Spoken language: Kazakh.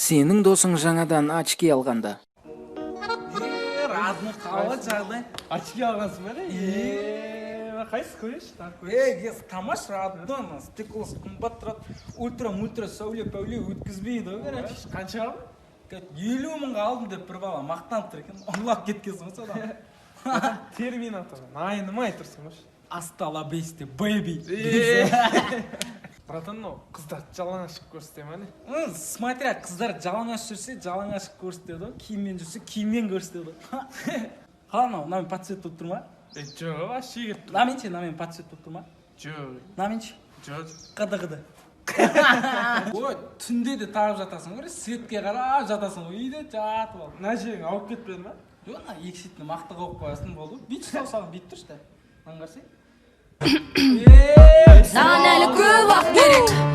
Сенің досың жаңадан очки алғанда. Родной, қалай жағдай? Очки алғансың ба, не? Е, қайсысы, көрейінші, тағып көрейінші. Ей, ес, тамаш, родной, мына стеклосы қымбат тұрады, ультра мультра сәуле пәуле өткізбейді ғой, короче. Қанша алдың? 50 мыңға алдым деп бір бала мақтанып тұр екен, ұрлап кеткенсің ғой содан. Терминатор айнымай тұрсың ғой. Hasta la vista, baby. Братан, мынау қыздар жалаңаш қылып көрсете ма, не? Смотря, қыздар жалаңаш жүрсе, жалаңаш көрсетеді ғой, киіммен жүрсе, киіммен көрсетеді ғой. Қалай, мынау мынамен под цвет болып тұр ма? Е, жоқ, вообще келіп тұр. Мынамен ше, мынамен под цвет болып тұр ма? Жоқ. Мынамен ше? Жоқ. Қыды, қыды. Ой, түнде де тағып жатасың ғой, светке қарап жатасың ғой үйде жатып алып. Мына жерің ауып кетпеді ма? Жоқ, ана екі шетіне мақта қойып қоясың, болды. Бүйтші, саусағын бүйтіп тұршы да, мынаны қарасай. Саған әлі көп уақыт керек.